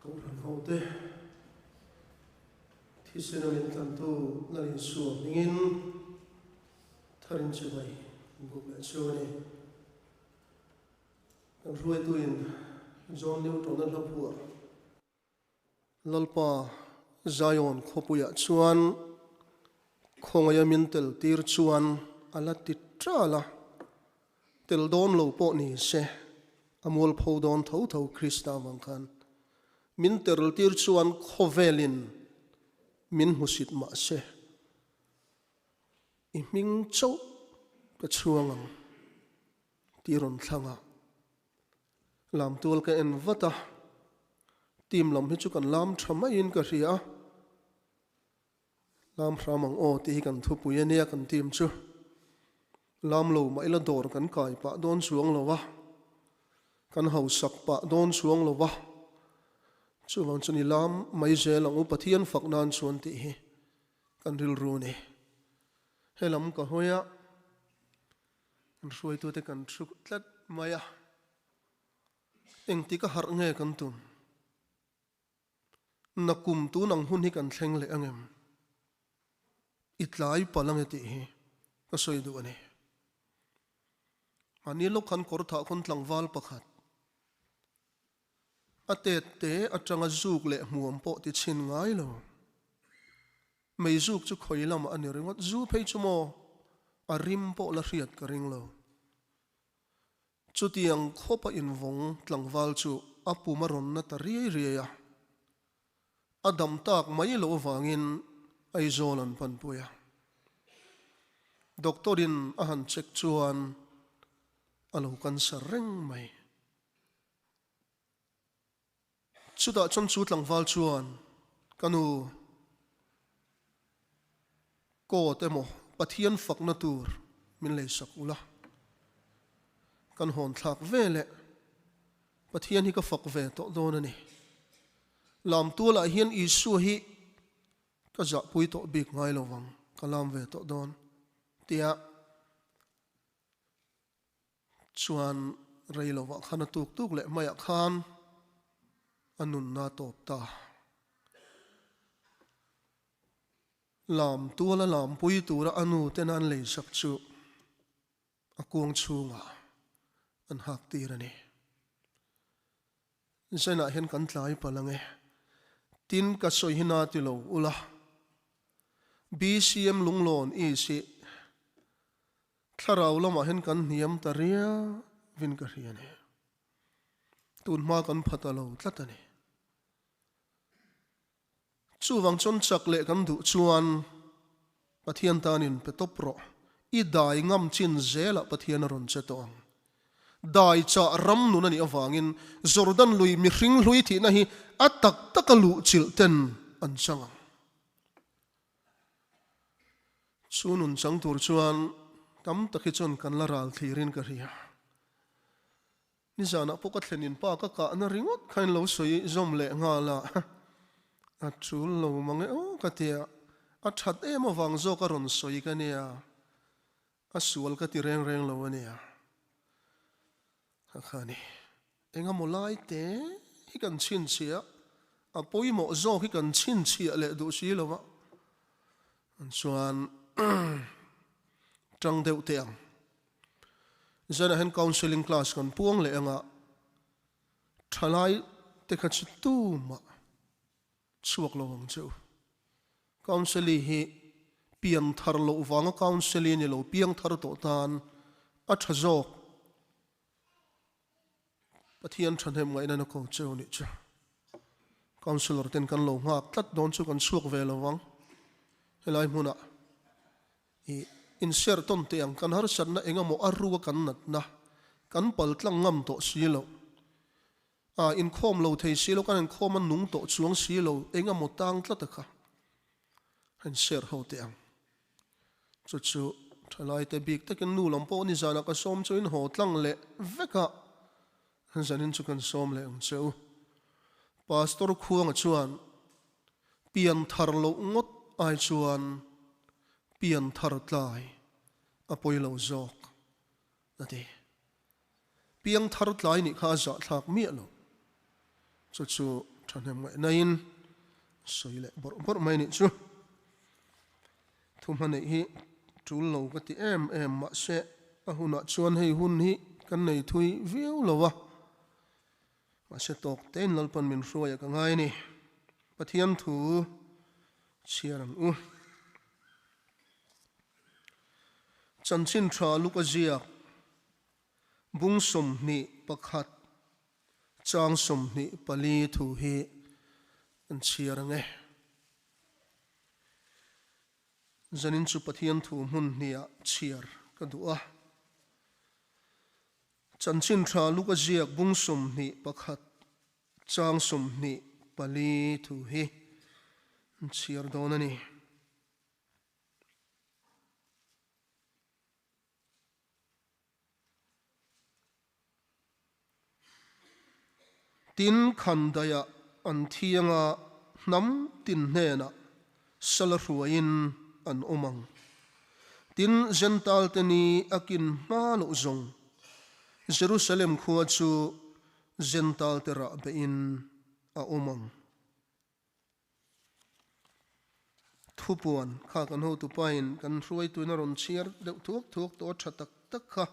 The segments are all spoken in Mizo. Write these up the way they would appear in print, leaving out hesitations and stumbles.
Kohhran hote thisena min tlantu Lal Isua hmingin tharin chibai an buk leh chu a ni. Kan hruaituin John Newton-a hla phuah Lalpa Zion khawpuiah chuan khawngaih a min tel tir chuan a la ti ṭal a. Tel dawn lo pawh ni se, a mualpho dawn tho tho Krista avang khan. Min terltir chuan khawvelin min hmusit mah se, i hming chauh ka chhuang ang tih rawn thlang a. Lamtual ka en vat a, team lam hi chu kan lam tha maiin ka hria a. Lam hram ang aw tih hi kan thupui a nia kan team chu. Lam lo mah ila dawr kan kai pah dawn chuang lo a, kan hausak pah dawn chuang lo a, chuvang chuan i lam mai zel ang u Pathian fak nan chuan tih hi kan rilru a ni. Helam ka hawi a, kan hruaitute kan thu tlat mai a, engtik a harh nge kan tum? Na kum tun ang hun hi kan thleng leh ang em? I tlai palh ange tih hi ka sawi duh a ni. Mahni lawk khan kawr thah khawn tlangval pakhat a tet te atanga zuk leh hmuam pawh ti chhin ngai lo. Mei zuk chu khawi lamah a ni ringawt, zu phei chu maw a rim pawh la hriat ka ring lo. Chutiang khawpa invawng tlangval chu a pum a rawn na ta riai riai a, a dam tak mai loh avangin Aizawl an panpui a. Doctor-in a han check chuan a lo cancer reng mai. Chutah chuan chu tlangval chuan, Ka nu, coat emaw Pathian fakna tur min leisak ula, kan hawn thlak ve leh Pathian hi ka fak ve tawh dawn a ni. Lamtualah hian Isua hi ka zahpui tawh bik ngai lo vang, ka lam ve tawh dawn, tia Chuan rei lovah khan a tuk tuk leh hmaiah khan a nunna a tawp ta. Lam tuala lampui tura a nu tena an leisak chu a kuang chhungah an hak tir a ni. Zenah hian kan tlai palh ang e. Tin ka sawi hi na ti lo ula. BCM Lunglawn East hi Thlarau lamah hian kan hniam ta riauvin ka hria a ni. Tun hma kan pha ta lo tlat a ni. Chuvang chuan chak leh kan duh chuan Pathian tanin pe tawp rawh. I dai ngam chin zelah Pathian a rawn che tawh ang. Dai chah ram nun a nih avangin Jordan lui mihring hlui thihna hi a tak taka luh chilh ten an chang ang. Chu nun chang tur chuan tam tak hi chuan kan la ral thlirin ka hria. Nizanah pawh ka thlenin pa ka kahna ringawt kha in lo sawi zawm leh nghal a, a tul lo mang e aw ka ti a, a that em avang zawk a rawn sawi ka nia, a sual ka ti reng reng lo a nia. Kha kha ni. Engemaw lai te hi kan chhinchhiah, a pawimawh zawk hi kan chhinchhiah leh duh si lo va, chuan tang deuh teh ang. Zanah hian counselling class kan puang leh anga thalai te kha chu tumah chhuak lo ang che u. Counselling hi pian thar loh vanga counselling ni lo, piang thar tawh tan a tha zawk. Pathian thahnem ngaihna na ko cheu nih chu. Councillor ten kan lo nghak tlat dawn chu kan chhuak ve lo vang. Helai hmunah i inserh tawn teh ang kan harsatna engemaw a rua kan natna kan pal tlang ngam tawh si lo. A inkhawm lo thei si lo kan inkhawm a nung tawh chuang si lo engemaw tang tlat a kha. A inserh ho teh ang. Chu chu thalaite bik takin nu lam pawh nizanah ka sawm chu in haw tlang leh vek a, zanin chu kan sawm leh ang che u. Pastor Khuanga chuan pian thar loh ngawt ai chuan pian thar tlai a pawi lo zawk a ti. Piang thar tlai nih kha a zahthlak miah lo. Chu chu. Thahnem ngaihnain sawi leh bawrh bawrh mai nih chu. Thu hmaneih hi tul lo ka ti em em mahse a hunah chuan hei hun hi kan nei thui viau lo a, mahse tawk tein Lalpan min hruai a ka ngai a ni. Pathian thu chhiar ang u. Chanchin tha luk a ziak bung 21 chang 24 thu hi an chhiar ang e. Zanin chu Pathian thu hmun hniah chhiar ka duh a. Chanchin tha luk a ziak bung 21 chang 24 thu hi an chhiar dawn a ni. Tin, Khandaiah an thianga hnam tin hnenah sala hruaiin an awm ang. Tin, Jentalte ni a kin hma loh zawng Jerusalem khua chu Jentalte rah behin a awm ang. Thupuan kha kan hotupain kan hruaituin a rawn chhiar deuh thuak thuak tawh a tha tak tak kha.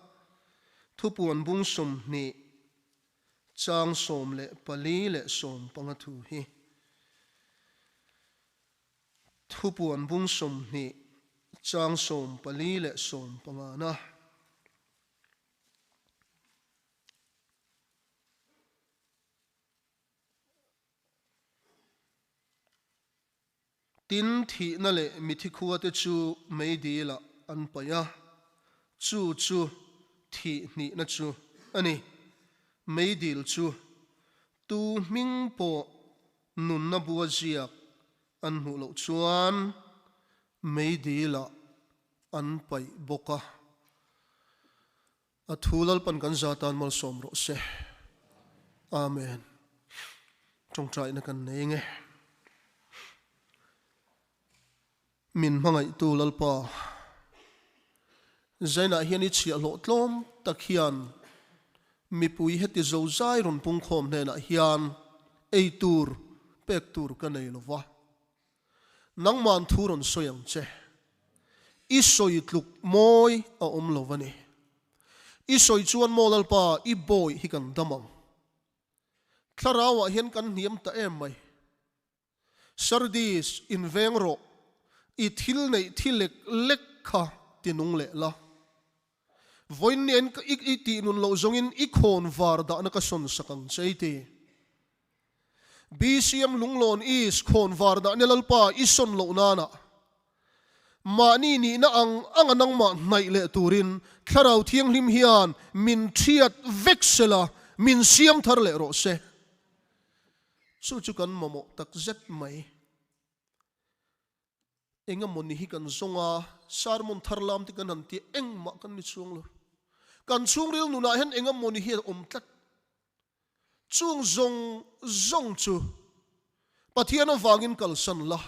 Thupuan bung 20 chang 14 leh 15 thu hi. Thupuan bung 20 chang 14 leh 15 na. Tin, thihna leh mithi khuate chu meidilah an paih a, chu chu thih hnihna chu a ni. Meidil chu tu hming pawh nunna bua ziak an hmuh loh chuan meidilah an paih bawk a. A thu Lalpan kan za tan malsawm rawh se. Amen. Tawngtaina kan nei nge. Min hmangaihtu Lalpa, Zainah hian i chhiahhlawh tlawm tak hian mipui heti zozai rawn pungkhawm hnenah hian ei tur pek tur ka nei lova. Nangman thu rawn sawi ang che. I sawi tluk mawi a awm lo a ni. I sawi chuan maw Lalpa, i bawi hi kan dam ang. Thlarauah hian kan hniam ta em mai. Sardis, inveng rawh, i thil neih thi lek lek kha ti nung leh la. Vawiin ni en i tih nun loh zawngin i khawn var dahna ka sawn sak ang che i ti. BCM Lunglawn East khawn var dahna Lalpa i sawn loh nana mahni nihna ang anga nangmah hnaih leh turin Thlarau Thianghlim hian min thiat vek sela min siam thar leh rawh se. Chu chu kan mamawh tak zet mai. Engemaw ni hi kan zawng a, sermon thar lam te kan han tia engmah kan ni chhuang lo. Kan chhungril nunah hian engemaw ni hi a awm tlat. Chung zawng zawng chu Pathian avangin kalsan la,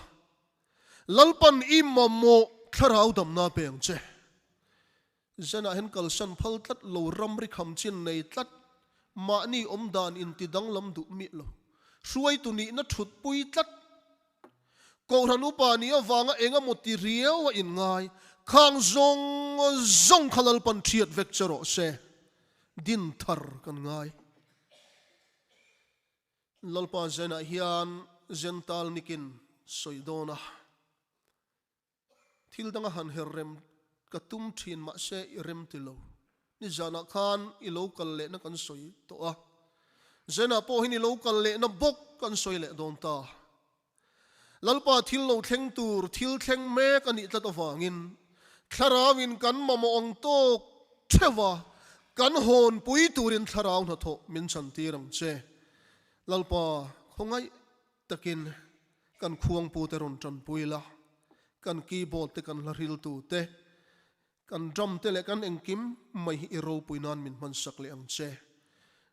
Lalpan i mamawh thlarau damna pe ang che. Zanah hian kalsan phal tlat lo, ramri kham chin nei tlat, mahni awm dan inti danglam duh miah lo, hruaitu nihna thutpui tlat, Kohhran upa nih avanga engemaw ti riau a inngai, khang zawng zawng kha Lalpan thiat vek che rawh se, din thar kan ngai. Lalpa Zenah hian Zental nikin sawi dawn a, thil danga han her rem ka tum thin mahse i rem ti lo. Nizanah khan i lo kal lehna kan sawi tawh a, Zenah pawh hian i lo kal lehna bawk kan sawi leh dawn ta. Lalpa thil lo thleng tur thil thleng mek a nih tlat avangin Thlarauin kan mamawh ang tawk theuh a, kan hawnpui turin Thlarau hnathawh min chantir ang che. Lalpa khawngaih takin kan khuangpute rawn tanpui la, kan keyboard te kan hla hriltu te, Kan drum te leh kan engkim mai hi i ropui nan min hman sak leh ang che.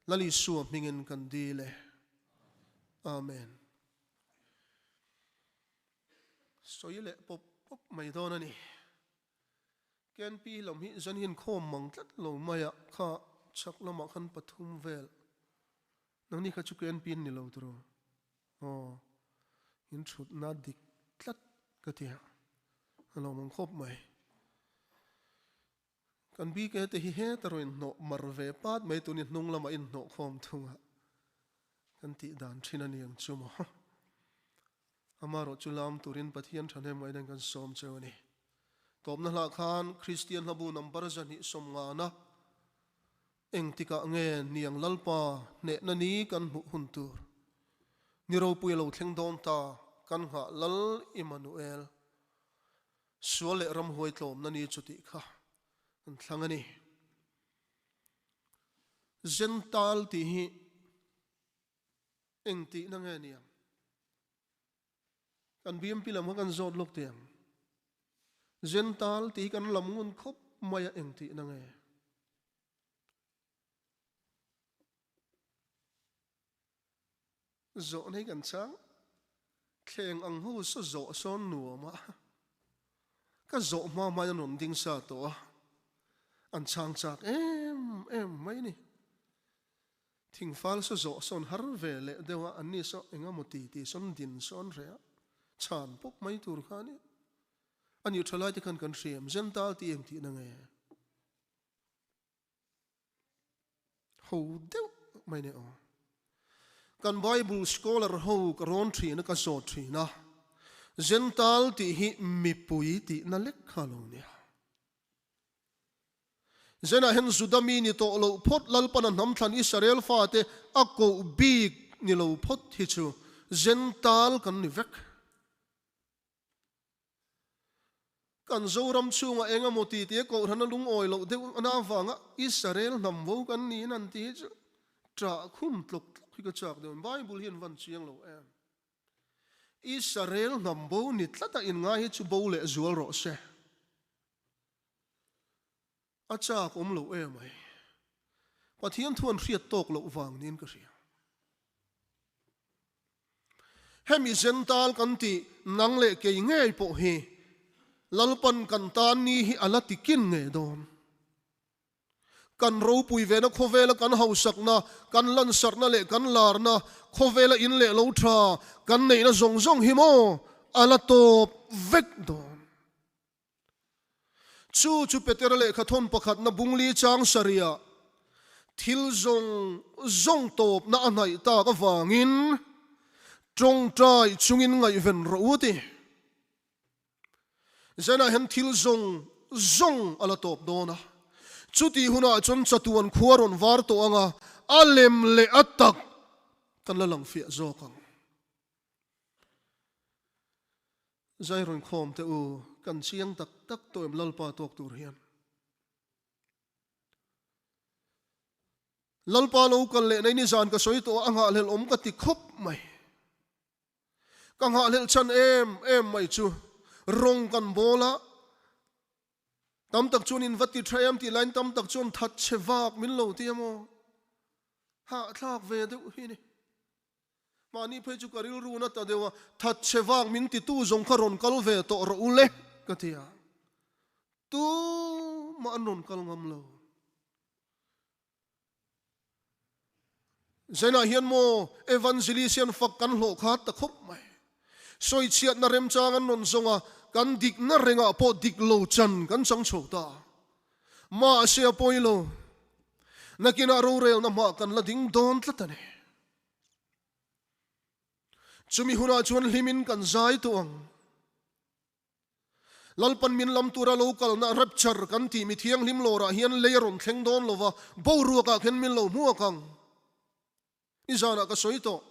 Lal Isua hmingin kan dil e. Amen. Sawi leh pawp pawp mai dawn a ni. KNP lam hi zan hian khawm mang tlat lo mai a, kha chhak lamah khan pathum vel. Nangni kha chu KNP an ni lo tiraw? Aw, in thutna dik tlat ka ti a, a lawmawm khawp mai. Kan BK te hi heta rawn inhnawh mar ve pat mai tun i hnung lamah inhnawh khawm thung a, kan tih dan thin a ni ang chu maw. Amaherawh chu lam turin Pathian thahnem ngaihdan kan sawm cheu a ni. Tawpna hlah khan Kristian hlabu number 250 engtikah nge niang Lalpa hnehna ni kan hmuh hun tur ni ropui a lo thleng dawn ta kan nghah Lal Immanuel sual leh ramhuai tlawmna ni chu tih kha an thlang a ni. Zental tih hi Eng tihna nge niang? Kan BMP lam kha kan zawt lawk teh ang. Zental tih hi kan lam ngun khawp mai a eng tihna nge? Zawhna hi kan chang thleng ang ho saw zawh sawn nuam a, ka zawh hma hmain an rawn ding sa tawh a, an chang chak em em mai ni. Thingfal saw zawh sawn har ve leh deuh a, anni saw eng emaw ti ti sawn din sawn reh a, chhan pawp mai tur kha a ni. A nih tha lai te khan kan hriam zen tal ti eng tihna nge? Ho deuh mai nei aw. Kan Bible scholar ho ka rawn thin a, ka zawt thin a, Zental tih hi mipui tihna lek kha lo nia. Zenah hian Juda mi ni tawh loh phawt Lalpana hnam thlan Israel fate a koh bik ni lo phawt hi chu Zental kan ni vek. Kan Zoram chhungah eng emaw ti tia Kohhran a lungawi loh deuh na avanga Israel hnam vo kan niin an ti hi chu ṭah khum tlawk tlawk hi ka chak deuh. Bible hi an van chiang lo em. Israel hnam bo ni tlata inngai hi chu bo leh zual rawh se. A chak awm lo em ai. Pathian thu an hriat tawk loh vang niin ka hria. Hemi Zental kan tih nang leh kei ngei pawh hi Lalpan kan tan ni hi a la ti kin ngei dawn. Kan ropui vena khawvela kan hausakna, kan lansarhna leh kan larna, khawvela in leh lo tha kan neihna zawng zawng hi maw a la tawp vek dawn. Chu chu Petera lehkha thawn pakhatna bungli chang sarihah thil zawng zawng tawpna a hnaih tak avangin tawngtai chungin ngaihven rawh u ti. Zanah hian thil zawng zawng a la tawp dawn a, chutih hunah chuan chatuan khua rawn var tawh ang a, a lem leh a tak kan la lang fiah zawk ang. Zai rawn khawm teh u, kan chiang tak tak tawh em Lalpa tawk tur hian. Lalpa lo kal leh nei nizan ka sawi tawh a, a nghahhlelh awm ka ti khawp mai. Ka nghahhlelh chhan em em mai chu rawng kan bawl a, tam tak chuan in va ti tha em tih laiin tam tak chuan that chhe vak min lo ti emaw hahthlak ve deuh hi ni. Mahni phei chu ka rilru na ta deuh a, that chhe vak min titu zawng kha rawn kal ve tawh rawh u le ka ti a, tumah an rawn kal ngam lo. Zainah hian maw Evangelist hian fak kan hlawh kha ta khawp mai. Sawichhiatna remchang an rawn zawng a, kan dikna rengah pawh dik lo chan kan chang chho ta. Mahse a pawi lo, nakinah rorelna hmah kan la ding dawn tlat a ni. Chumi hunah chuan hlimin kan zai tawh ang. Lalpan min lam tura lo kalna rapture kan tih mi thianghlim lawrah hian lei a rawn thleng dawn lova, boruakah khin min lo hmuak ang. I zanah ka sawi tawh.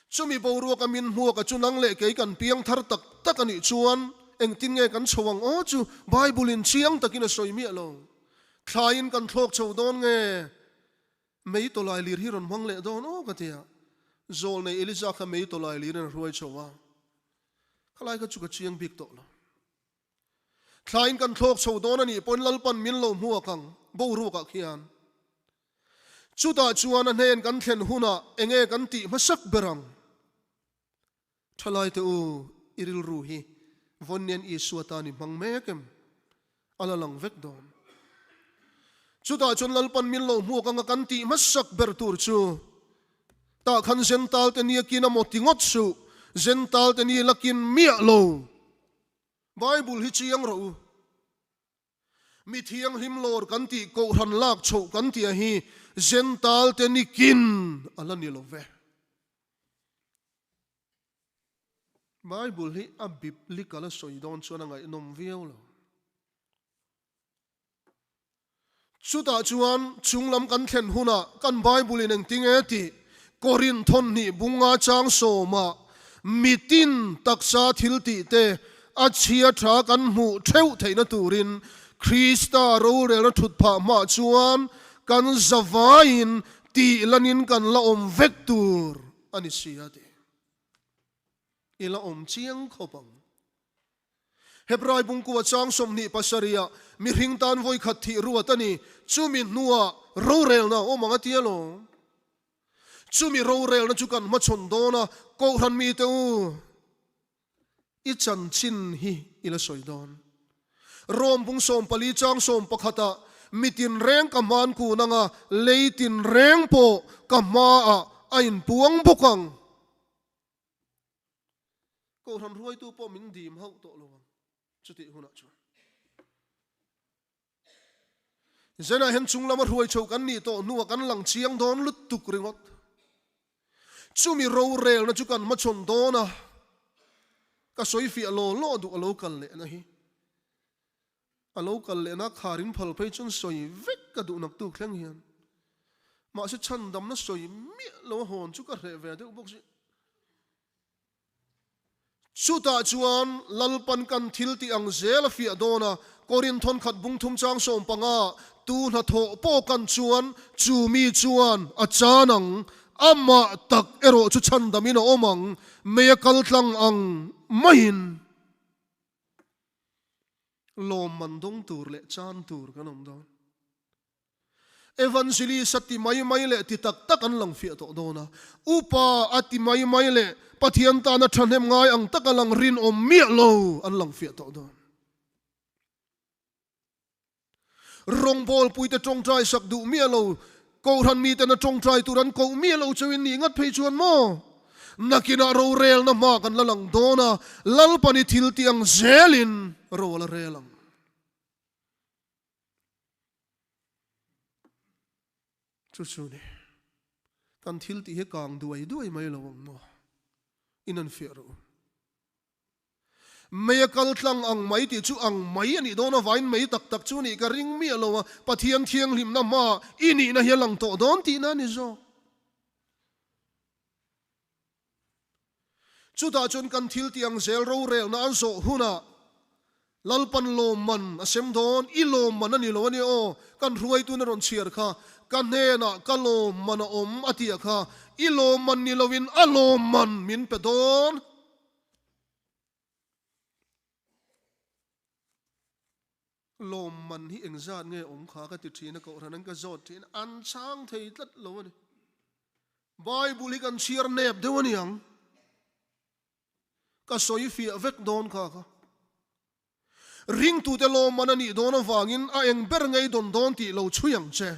Chumi boruaka min hmuaka chu nang leh kei kan piang thar tak tak a nih chuan engtin nge kan chho ang aw chu Bible in chiang takin a sawi miah lo. Thlaiin kan thlawk chho dawn nge? Mei tawlai lir hi rawn hmang leh dawn aw ka ti a. Zawlnei Elija kha mei tawlai lirin a hruai chho a. Khalai kha chu ka chiang bik tawh lo. Thlaiin kan thlawk chho dawn a nih pawhin Lalpan min lo hmuak ang boruakah khian. Chutah chuan a hnen kan thlen hunah enge kan tih hmasak ber ang? Thalaite u, i rilru hi vawnnian Isua tan i hmang mek em? A la lang vek dawn. Chutah chuan Lalpan min lo hmuak anga kan tih hmasak ber tur chu. Tah khan Zental te ni a kin a maw ti ngawt suh, Zental te ni la kin miah lo. Bible hi chiang rawh u. Mi thianghlim lawr kan tih kohhran lak chhoh kan tih a hi Zental te ni kin a la ni lo ve. Bible hi a biblical a sawi dawn chuan a ngaihnawm viau lo. Chutah chuan chunglam kan thlen hunah kan Bible in engti nge tih Korinth thawnhnih bunga chang sawmah mitin taksa thil tih te a chhia tha kan hmuh theuh theihna turin Krista rorelna thut phah hmah chuan kan zavaiin tih lanin kan la awm vek tur a ni si a ti. I la awm chiang khawp ang. Hebrai bungkua chang 27 ah mihring tan vawikhat thih ruat a ni. Chumi hnuah rorelna a awm ang a ti alawm. Chumi rorelna chu kan hmachhawn dawn a, Kohhran mite u, i chanchin hi i la sawi dawn. Rom bung 14 chang 11 ah mi tinreng ka hman kun ang a, lei tinreng pawh ka hmaah a inpuang bawk ang. Kohhran hruaitu pawh min dim hauh tawh lo ang chutih hunah chuan. Zenah hian chung lama hruai chho kan nih tawh hnuah kan lang chiang dawn lutuk ringawt. Chumi rorelna chu kan hmachhawn dawn a, ka sawi fiah law law duh a lo kal lehna hi. A lo kal lehna kharin phal phei chuan sawi vek ka duh naktuk thleng hian. Mahse chhandamna sawi miah lo a hawn chu ka hreh ve deuh bawk si. Chutah chuan Lalpan kan thil tih ang zel a fiah dawn a, Korinth thawnkhat bungthum chang 15 tu hnathawh pawh kan chuan chu mi chuan a chan ang, amah tak erawh chu chhandamin a awm ang, mei a kal tlang ang maiin lawmman dawng tur leh chan tur kan awm dawn. Evangelist a ti mai mai leh ti tak tak an lang fiah tawh dawn a, Upa a ti mai mai leh Pathian tana thahnem ngai ang taka lang rinawm miah lo an lang fiah tawh dawn. Rawngbawlpuite tawngtai sak duh miah lo, Kohhran mitena tawngtai tur an koh miah lo chauhin nih ngat phei chuan maw? Nakinah rorelna hma kan la lang dawn a, Lalpani thil tih ang zelin ro a la rel ang. Chu chu ni. Kan thil tih hi kang duai duai mai lo ang maw? In an fiah rawh u. Mei a kal tlang ang mai tih chu ang mai a nih dawn avain mei tak tak chu nih ka ring miah lo a, Pathian thianghlimna hmaah i nihna hi a lang tawh dawn tihna a ni zawk. Chutah chuan kan thil tih ang zel rorelna an zawh hunah Lalpan lawmman a sem dawn, i lawmman a ni lo a nia aw, kan hruaitun a rawn chhiar kha, ka hnenah ka lawmman a awm a tih kha, i lawmman ni loin a lawmman min pe dawn. Lawmman hi engzat nge awm kha ka ti thin a, kohhran an ka zawt thin a, an chhang thei tlat lo a ni. Bible hi kan chhiar nep deuh a niang. Ka sawi fiah vek dawn kha kha. Ringtute lawmman a nih dawn avangin a eng ber ngei dawn dawn tih lo chhui ang che.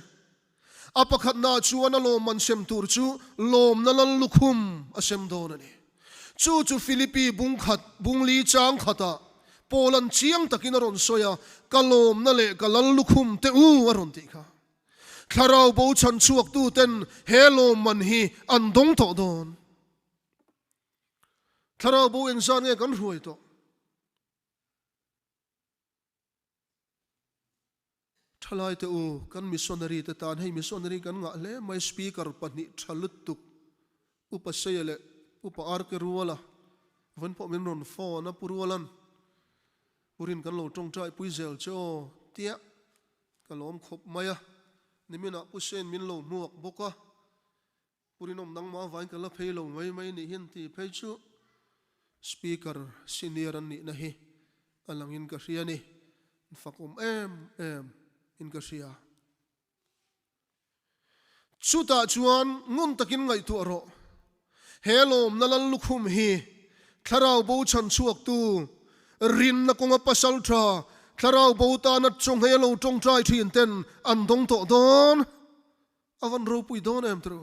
A pakhatna chuan a lawmman sem tur chu lawmna lal lukhum a sem dawn a ni. Chu chu Philippi bung khat, bung li chang khatah Paula'n chiang takin a rawn sawi a, Ka lawmna leh ka lal lukhum te u a rawn tih kha. Thlarau bo chhan chhuaktu ten he lawmman hi an dawng tawh dawn. Thlarau bo engzat nge kan hruai tawh? Thalai te u, kan missionary te tan hei missionary kan ngah hle mai speaker pahnih tha lutuk Upa Seia leh Upa Arke Ruala vawn pawh min rawn phone a Pu Rualan Purin kan lo tawngtai pui zel che aw tia Ka lawm khawp mai a, niminah Pu Sen min lo hmuak bawk a, Pu Rinawm nangmah avain ka la phei lo mai mai nih hian ti phei chu Speaker senior an nihna hi a langin ka hria ni, an fakawm em em in ka hria. Chutah chuan ngun takin ngaihtuah rawh. He lawmna lal lukhum hi Thlarau bo chhan chhuaktu, rinna kawnga pasal tha, Thlarau bo tana chawnghei a lo tawngtai thin ten an dawng tawh dawn. A van ropui dawn em tru.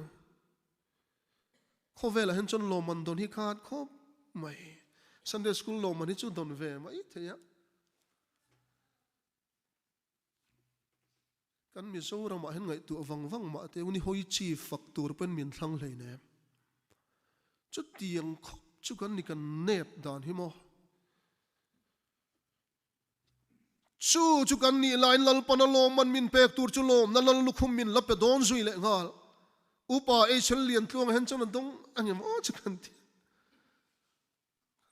Khawvelah hian chuan lawmman dawn hi khat khawp mai. Sunday school lawmman hi chu dawn ve mai thei a. Kan Mizoramah hian ngaihtuah vang vang mah te u ni hawi chi fak tur pawn min thlang hlei nem. Chutiang khawp chu kan ni kan nep dan hi maw. Chu chu kan nih laiin Lalpana lawmman min pek tur chu lawmna lal lukhum min la pe dawn zui leh nghal. Upa Eichel Liantluanga hian chuan a dawng a ngem aw chu kan ti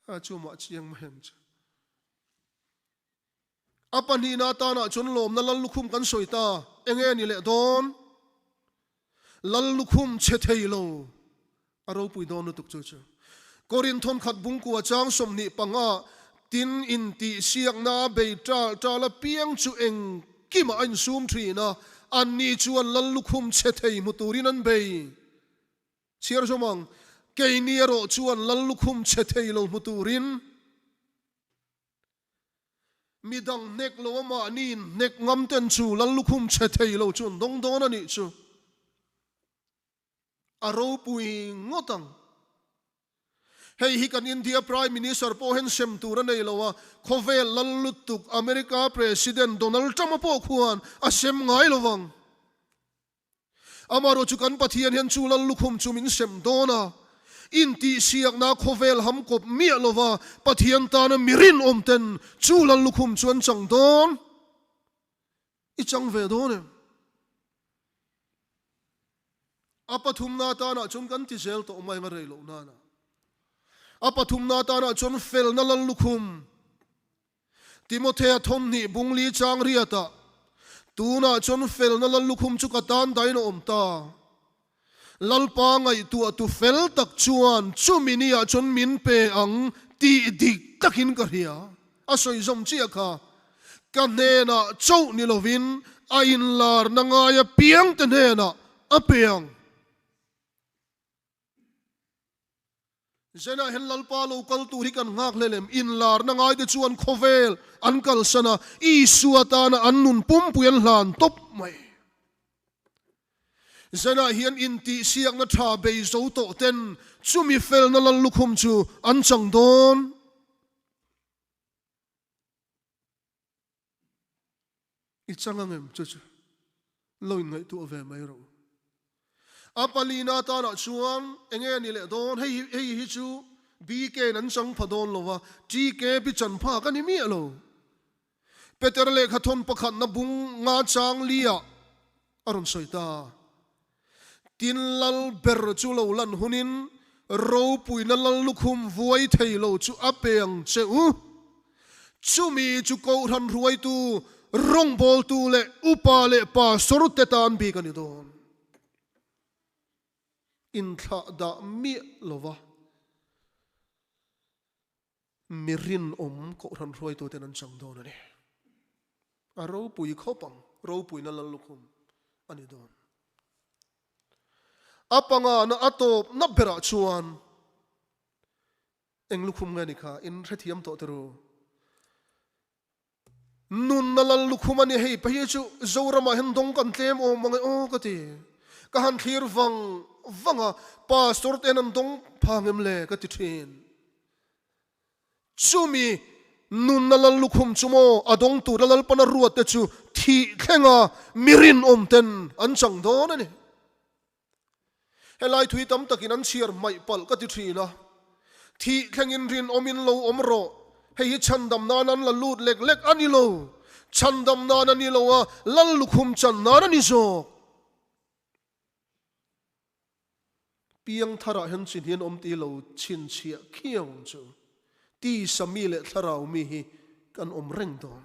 a, chu mah chiang mai ang chu. A pahnihna atanah chuan lawmna lal lukhum kan sawi ta, enge ni leh dawn? Lal lukhum chhe thei lo a ropui dawn lutuk chu chu. Korinthon khat bungkua chang 25 tin intihsiakna a bei ṭal ṭal apiang chu engkimah a insum ṭhin a, anni chuan lal lukhum chhe thei hmu turin an bei. Chhiar zawm ang, keini erawh chuan lal lukhum chhe thei lo hmu turin midang hnek lo a mahni hnek ngam ten chu lal lukhum chhe thei lo chu an dawng dawn a nih chu. A ropui ngawt ang. Hei hi kan India Prime Minister pawh hian sem tur a nei lo a, khawvel lal lutuk America President Donald Trump-a pawh khuan a sem ngai lo vang. Amaherawhchu kan Pathian hian chu lal lukhum chu min sem dawn a, intihsiakna khawvel ham kawp miah lo va Pathian tana mi rinawm ten chu lal lukhum chu an chang dawn. I chang ve dawn em? A pathumna atanah chuan kan ti zel tawh mai ang a rei loh nana. A pathumna atanah chuan felna lal lukhum Timothea thawmhnih bungli chang riatah tunah chuan felna lal lukhum chu ka tan dain a awm ta. Lalpa ngaihtuah tu fel tak chuan chumi niah chuan min pe ang tih dik takin ka hria. A sawi zawm chiah kha ka hnenah chauh ni lovin a inlarna ngai apiangte hnenah a pe ang. Zenah hian Lalpa lo kal tur hi kan nghak hlel em? Inlarna ngaite chuan khawvel an kalsan a, Isua tana an nun pumpui an hlan tawp mai. Zenah hian intihsiakna tha bei zo tawh ten chumi felna lal lukhum chu an chang dawn. I chang ang em chu chu lo in ngaihtuah ve mai rawh u. A palina atanah chuan enge a ni leh dawn, hei hei hi chu BK in an chang pha dawn lo va, TK pi chan phak a ni miah lo. Peter lehkha thawn pakhatna bung nga chang liah a rawn sawi ta. Tin lal ber chu lo lan hunin ropuina lal lukhum vuai thei lo chu a pe ang che u. Chumi chu Kohhran hruaitu, rawngbawltu leh upa leh pastor te tan bik a ni dawn. Inthlah dah miah lova mi rinawm Kohhran hruaitu ten an chang dawn a ni. A ropui khawp ang, ropuina lal lukhum a ni dawn. A pangana a tawpna berah chuan eng lukhum nge ni kha in hrethiam tawh te ru. Nunna lal lukhum a ni hei pahih chu Zoramah hian dawng kan tlem awm ang e aw ka ti. Ka han thlir vang vang a, Pastor ten an dawng phang em le ka ti thin. Chumi nunna lal lukhum chu maw a dawng tura Lalpana ruat te chu thih thlenga mi rinawm ten an chang dawn a ni. Helai thui tam takin an chhiar hmaih palh ka ti thin a, thih thlengin rinawmin lo awm rawh, hei hi chhandam nan an la lut lek lek a ni lo, chhandam nan a ni lo a, lal lukhum chan nan a ni zawk. Piang tharah hian chin hian awm ti lo chhinchhiah khiau ang chu. Tisa mi leh thlarau mi hi kan awm reng dawn.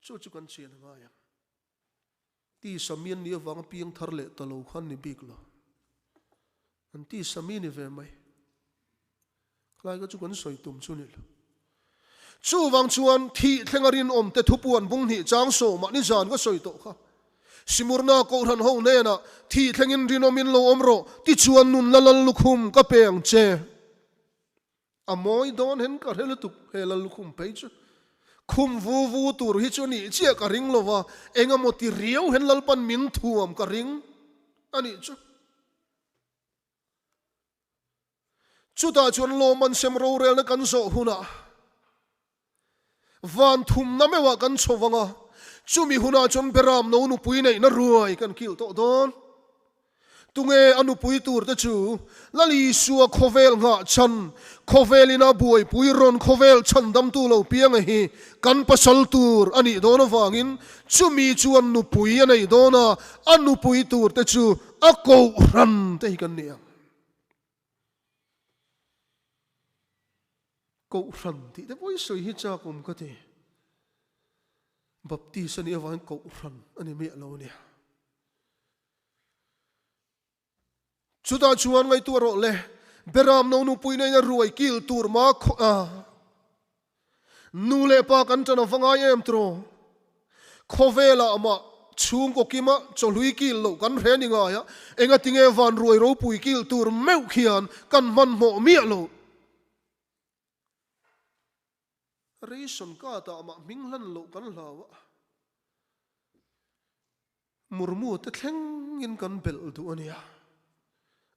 Chu chu kan chian a ngai ang. Tisa mi an nih avanga piang thar leh ta lo kha an ni bik lo. An tisa mi ni ve mai. Khalai kha chu kan sawi tum chu ni lo. Chuvang chuan thih thlenga rinawm te thupuan bung hnih chang sawmah nizan ka sawi tawh kha. Simurna Kohhran ho hnenah thih thlengin rinawmin lo awm rawh, tichuan nunna lal lukhum ka pe ang che. A mawi dawn hen ka hre lutuk he lal lukhum phei chu. Khum vu vu tur hi chu nih chiah ka ring lo va, engemaw ti riau hen Lalpan min thuam ka ring. Anih chu. Chutah chuan lawmman sem rorelna kan zawh hunah van thumna meuhah kan chho vang a, chumi hunah chuan Beram no nupui neihna ruai kan kilh tawh dawn. Tunge a nupui turte chu Lal Isua khawvel nghah chhan, khawvelin a buaipui rawn khawvel chhandamtu lo pianga hi kan pasal tur a nih dawn avangin chumi chuan nupui a nei dawn a, a nupui turte chu a kohhran te hi kan ni ang. Kohhran tih te pawh i sawi hi chak awm ka ti. Baptist a nih avangin kohhran a ni miah lo a nia. Chutah chuan ngaihtuah rawh le, Beram no nupui neiin a ruai kil tur ma khaw a, nu leh pa kan ṭan a va ngai em tiraw? Khawvelah mah chhungkaw kima chawhlui kil loh kan hre ni ngai a, engatinge van ruai ropui kil tur meuh khian kan hmanhmawh miah lo. Ration card ah mah hming hlan loh kan hlau a. Murmu te thlengin kan belh duh a nia.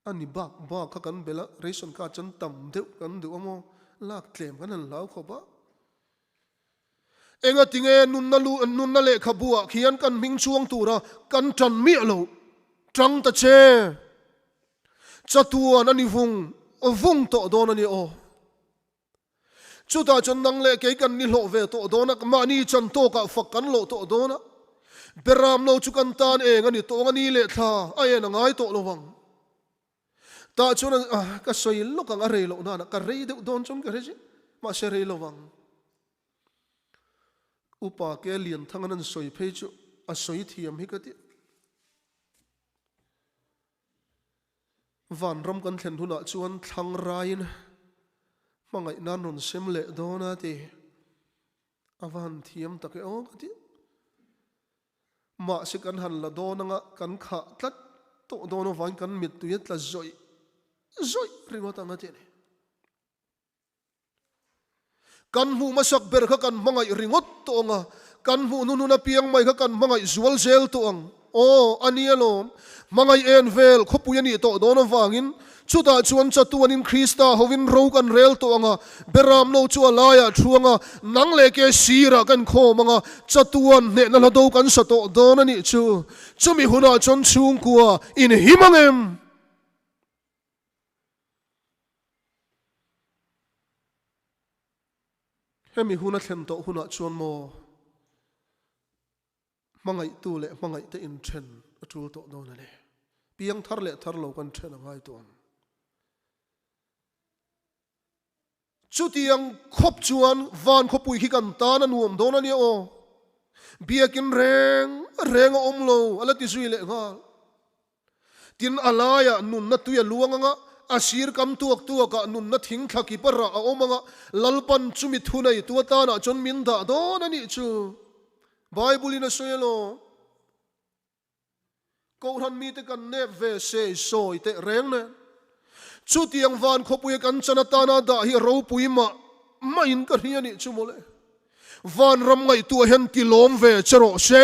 A ni bak bak kha kan belh a, ration card chuan tam deuh kan duh a maw, lak tlem kan han hlau khawp a. Engatinge nunna lu nunna lehkhabu ah khian kan hming chuang tura kan tan miah lo tang ta che. Chatuan a ni vung vung tawh dawn a ni aw. Chutah chuan nang leh kei kan ni hlawh ve tawh dawn a, mahni chan tawkah fak kan lawh tawh dawn a. Beram lo chu kan tan eng a ni tawng a ni leh thla a en a ngai tawh lo vang. Tah chuan a ka sawi lawk ang a rei loh nana ka rei deuh dawn chuan ka hre zia mahse rei lo vang. Upa ke Lianthang an an sawi phei chu a sawi thiam hi ka ti. Vanram kan thlen hunah chuan thlang raiin hmangaih nan rawn sem leh dawn a ti. A va han thiam tak e aw ka ti. Mahse kan han la dawn anga kan khah tlat tawh dawn avangin kan mittui a tla zawih zawih ringawt ang a ti a ni. Kan hmuh hmasak ber kha kan hmangaih ringawt tawh ang a, kan hmuh hnuhnun apiang mai kha kan hmangaih zual zel tawh ang. Aw, a ni alawm. Hmangaih en vel khawpui a nih tawh dawn avangin chutah chuan chatuanin Krista hovin ro kan rel tawh ang a, Beramno chu a laiah thu ang a, nang leh ke sirah kan khawm ang a, chatuan hnehna hla do kan sa tawh dawn a nih chu. Chumi hunah chuan chhungkua inhim ang em? Hemi hun a thlen tawh hunah chuan maw hmangaihtu leh hmangaihte inthen a tul tawh dawn a ni. Piang thar leh thar lo kan then a ngai tawh ang. Chutiang khawp chuan van khawpui khi kan tan a nuam dawn a nia aw. Biakin reng reng a awm lo a la ti zui leh nghal. Tin, a laiah nunna tui a luang anga, a sir kam tuak tuakah nunna thing thla kip a rah a awm anga, Lalpan chumi thuneitu atanah chuan min dah dawn a nih chu. Bible-in a sawi elaw? Kohhran mite kan nep ve se sawi teh reng nen. Chutiang van khawpuia kan chan atana dah hi ropui mah mahin ka hria nih chu mawle. Vanram ngaihtuah hian ti lawm ve che rawh se.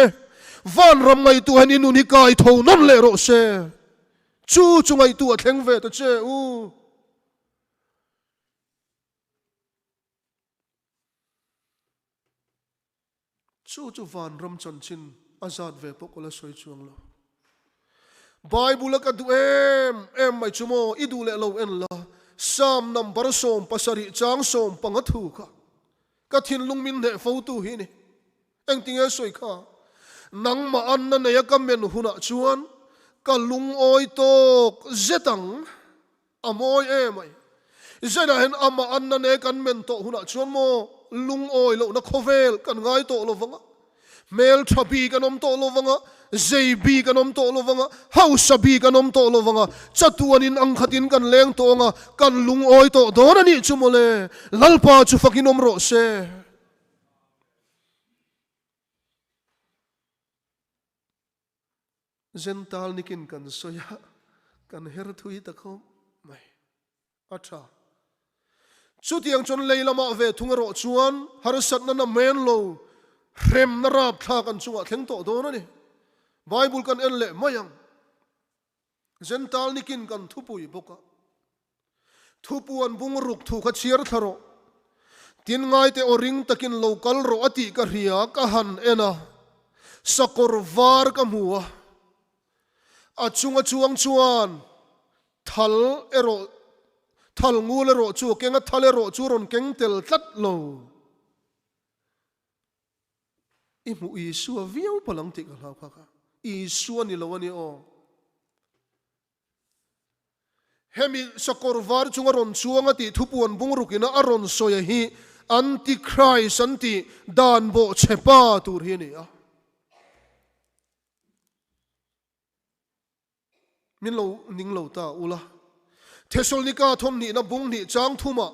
Vanram ngaihtuah hian i nun hi kai tho nawn leh rawh se. Chu chu ngaihtuah thleng ve ta che u. Chu chu vanram chanchin a zat ve pawh ka la sawi chuang lo. Bible a ka duh em em mai chu maw i duh leh lo en la, Psalm number 70 chang 15 thu kha ka thinlung min hneh fo tu hi ni. Engtinge sawi kha? Nangmah anna nei a ka men hunah chuan ka lungawi tawk zet ang. A mawi em ai. Zenah hian amah anna ne kan men tawh hunah chuan maw lungawi lohna khawvel kan ngai tawh lo vang a, hmel tha bik an awm tawh lo vang a, zei bik an awm tawh lo vang a, hausa bik an awm tawh lo vang a, chatuanin ang khatin kan leng tawh ang a, kan lungawi tawh dawn a nih chu mawle. Lalpa chu fakin awm rawh se. Zental nikin kan sawi a, kan her thui ta khawp mai. A tha. Chutiang chuan lei lamah ve thung erawh chuan harsatna na men lo, hremna rapthlak an chungah thleng tawh dawn a ni. Bible kan en leh mai ang. Jentail nikin kan thupui bawk a. Thupuan bung ruk thu kha chhiar thla rawh. Tin ngaite aw ring takin lo kal rawh a tih ka hria ka han en a, sakawr var ka hmu a. A chunga chuang chuan thal erawh thal ngul erawh chu a keng a, thal erawh chu rawn keng tel tlat lo. I hmuh Isua viau palh ang tih ka hlau kha kha. Isua ni lo a ni aw. Hemi sakawr var chunga rawn chuang a tih thupuan bungrukina a rawn sawi a hi Antichrist an tih dan bawh chhe pa tur hi a ni a. Min lo ning lo ta ula. Thesalonika thawmhnihna bung hnih chang thumah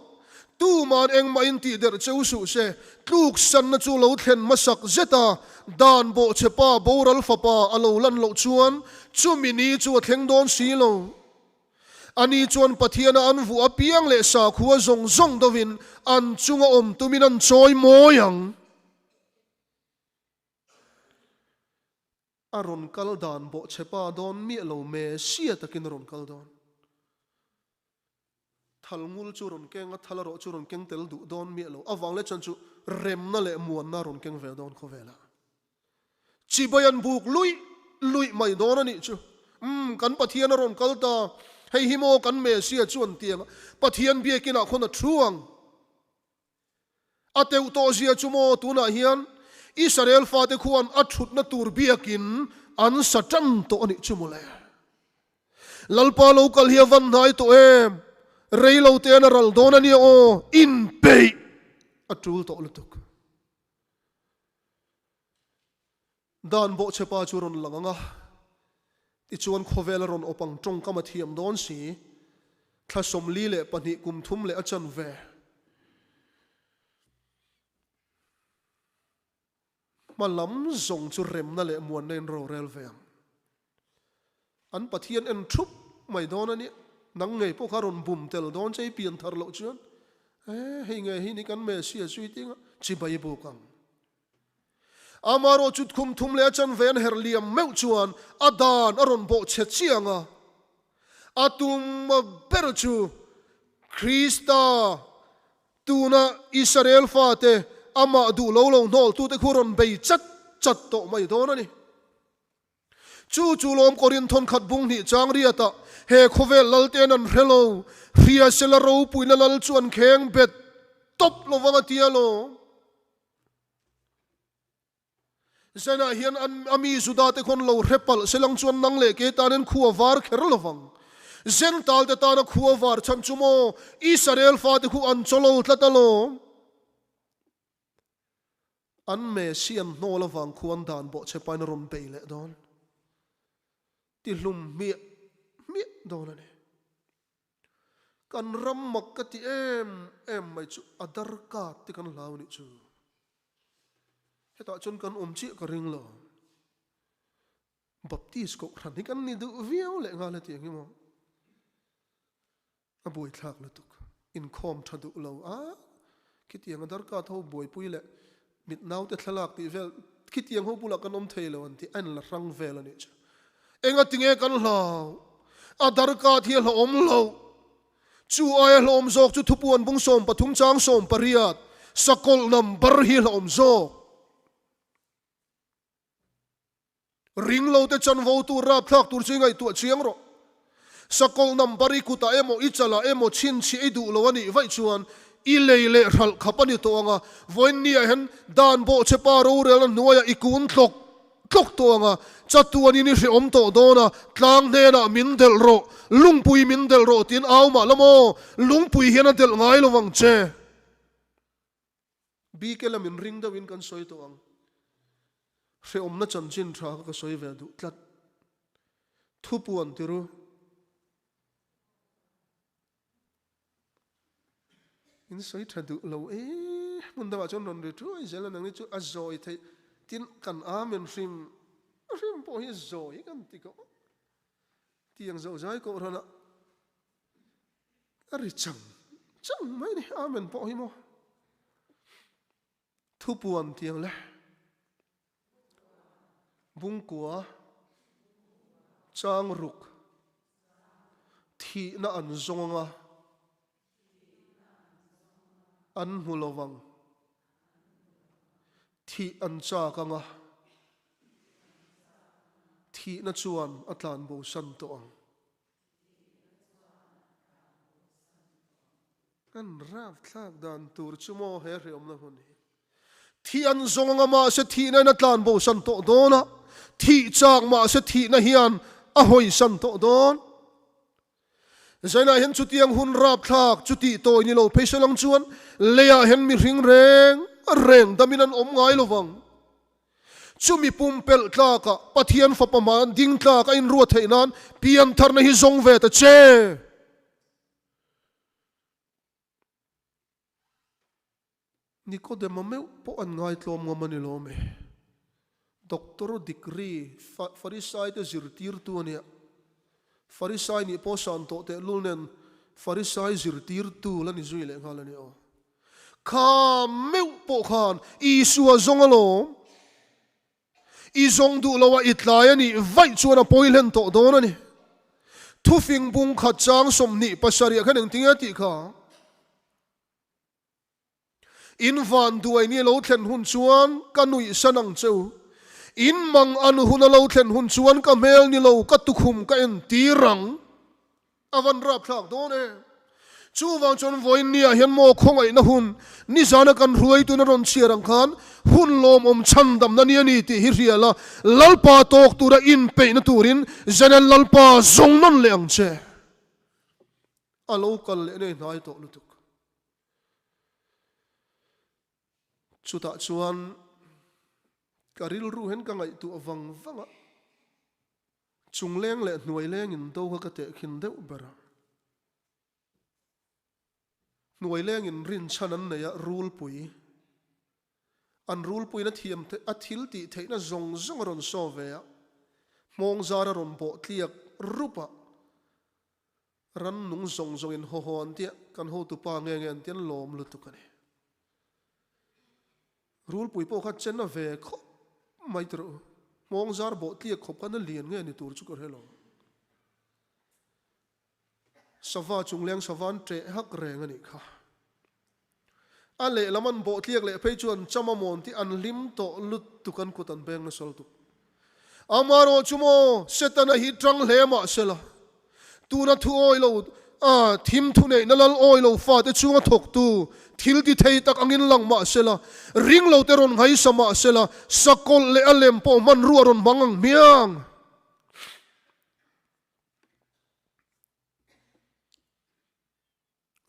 tuman engmah in tih derh cheu suh se, tluksanna chu lo thlen hmasak zet a, dan bawh che pa boral fapa a lo lan loh chuan chumi ni chu a thleng dawn si lo. Ani chuan Pathiana an vuah apiang leh sakhua zawng zawng deuhin an chunga awm tumin an chawi mawi ang. A rawn kal dan bawh che pa dawn miah lo me sia takin a rawn kal dawn. Thal ngul chu rawn keng a, thal erawh chu rawn keng tel duh dawn miah lo. Avang leh chuan chu remna leh muanna a rawn keng ve dawn khawvelah. Chibai an buk luih luih mai dawn a nih chu. Umm, kan Pathian a rawn kal ta, hei hi maw kan Messia chu an ti ang a, Pathian biakinah khawn a thu ang. A teuh tawh zia chu maw tunah hian Israel fate khuan a thutna tur biakin an sa tan tawh a nih chu mawle. Lalpa lo kal hi a van hnai tawh em? Rei lo te'n a ral dawn a nia aw, inpeih a tul tawh lutuk. Dan bawhchhepa chu rawn lang ang a, tichuan khawvel a rawn awp ang tawngkam a thiam dawn si, thla 42 kum thum leh a chanve. Hma lam zawng chu remna leh muanna in rorel ve ang. An Pathian en thup mai dawn a nia, nang ngei pawh kha rawn bum tel dawn che i pian thar loh chuan, e hei nge hi ni kan Messiah chu i ti anga chibai buk ang. Amaherawh chu khum thum leh a chanve an herh liam meuh chuan a dan a rawn bawh chhe chiang a. A tum ber chu Krista tuna Israel fate amah duh lo lo hnawltute khu rawn bei chat chat tawh mai dawn a ni. Chu chu lawm Korinthon khat bung hnih chang riatah he khawvel lalte'n an hre lo, hria sela ropuina lal chu an kheng bet tawp lovang a tia lawm. Zanah hian an a mi Juda te khawn lo hre palh se lang chuan nang leh kei tan in khua var kher lovang. Zental te tana khua var chhan chu maw Israel fate khu an chaw lo tlat alawm. An Messi an hnawl avang khuan dan bawh che pain a rawn bei leh dawn. Ti hlum hmiah hmiah dawn a ni. Kan ram mak ka ti em em mai chu a darkat te kan hlau nih chu. Hetah chuan kan awm chiah ka ring lo. Baptist kohhran hi kan ni duh viau leh nghal hetiang hi maw. A buaithlak lutuk. Inkhawm tha duh lo a, khitiang a darkat ho buaipui leh mit naute thlalak tih vel khitiang ho bulah kan awm thei lo an tih a inla hrang vel a nih chu. Engatinge kan hlau? A darkat hi a hlauhawm lo. Chu aia hlauhawm zawk chu thupuan bung 13 chang 18 sakawlh number hi a hlauhawm zawk. Ringlote chanvo tur rapthlak tur chu i ngaihtuah chiang rawh. Sakawlh number i kutah emaw i chalah emaw chhinchhiah i duh lo a nih vaih chuan i lei leh hralh khap a ni tawh ang a, vawiinniah hian dan bawhchhe pa rorelna hnuaiah i kun tlawk tlawk tawh ang a, chatuanin i hrehawm tawh dawn a, tlang hnenah min delh rawh, lungpui min delh rawh tiin au mah la maw, lungpui hian a delh ngai lo vang che. Bike lamin ring deuhin kan sawi tawh ang. Hrehawmna chanchin tha kha ka sawi ve duh tlat. Thupuan ti ru. In sawi tha duh lo e. Hmun dangah chuan rawn ri thuai zel a nangni chu a zawi theih. Tin, kan amen hrim hrim pawh hi zawi kan ti ko. Tiang zoh zai kohhranah A ri chang chang mai ni. Amen pawh hi maw. Thupuan tiang le. Bungkua chang ruk. Thihna an zawng anga an hmu lo vang. Thih an chak anga thihna chuan a tlanbosan tawh ang. Kan rapthlak dan tur chu maw he hreawmna hun hi. Thih an zawng anga mahse thihna in a tlanbosan tawh dawn a, thih chak mahse thihna hian a hawisan tawh dawn. Zainah hian chutiang hun rapthlak chu tih tawi ni lo phei se lang chuan leiah hian mihring reng reng damin an awm ngai lovang. Chumi pumpelh tlakah Pathian Fapa hma ding tlak a inruat theih nan piantharna hi zawng ve ta che. Nikodema meuh pawh an ngaitlawm ngam a ni lawm e. Doctor degree Farisai te zirtirtu a nia. Farisai nih pawh san tawh tehlul nen Farisai zirtirtu la ni zui leh nghal a ni aw. Kha meuh pawh khan Isua zawng alawm. I zawng duh lo a i tlai a nih vaih chuan a pawi hlen tawh dawn a ni. Thufing bung khat chang 27 ah khan engtinge a tih kha? In van duai ni a lo thlen hun chuan ka nuih san ang che u. In mang an hun a lo thlen hun chuan ka hmel ni lo ka tukhum ka entir ang. A van rapthlak dawn e. Chuvang chuan vawiin niah hian maw khawngaihna hun nizana kan hruaitun a rawn chhiar ang khan hun lawmawm chhandamna ni a ni tih hi hria la, Lalpa tawk tura inpeihna turin Zenel Lalpa zawng nawn leh ang che. A lo kal leh nei hnai tawh lutuk. Chutah chuan ka rilru hian ka ngaihtuah vang vang a. Chungleng leh hnuaileng in do kha ka tehkhin deuh ber a. Hnuaileng in rinchhan an nei a, rulpui. An rulpuiin a thiam a thil tih theihna zawng zawng a rawn saw ve a, hmawng zar a rawn bawh tliak rup a. Rannung zawng zawng in haw haw an tia, kan hotupa nge nge an tia an lawm lutuk a ni. Rulpui pawh kha chen a ve khawp mai tawh u. Hmawng zar bawh tliak khawp khan a lian nge ni tur chu ka hre lo. Sava chungleng sava an ṭeh hak reng a nih kha. A lehlam an bawh tliak leh phei chuan cham a mawn tih an hlim tawh lutuk an kut an beng nasa lutuk. Amaherawh chu maw Setana hi ṭang hle mah sela, tuna thu awi lo a thim thu neihna lal awi lo fate chunga thawktu thil ti thei tak angin lang mah sela, ring lo te rawn nghaisa mah sela, sakawlh leh a lem pawh hmanrua rawn hmang ang hmiang.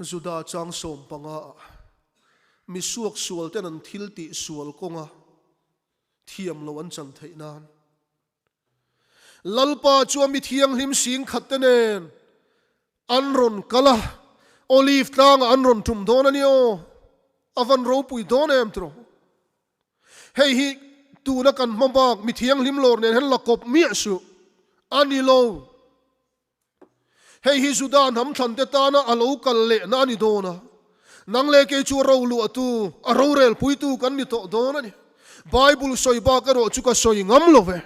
Juda chang 15 ah mi suak sual ten an thil tih sual kawnga thiam lo an chan theih nan Lalpa chu a mi thianghlim sing khat te nen an rawn kal a, Olive tlangah an rawn tum dawn a ni aw, a van ropui dawn em tiraw? Hei hi tuna kan hma bak mi thianghlim lawr nen hian la kawp miah suh a ni lo. Hei hi Juda hnam thlante tana a lo kal lehna a ni dawn a, nang leh kei chu a roluahtu, a rorelpuitu kan ni tawh dawn a ni. Bible sawi bak erawh chu ka sawi ngam lo ve.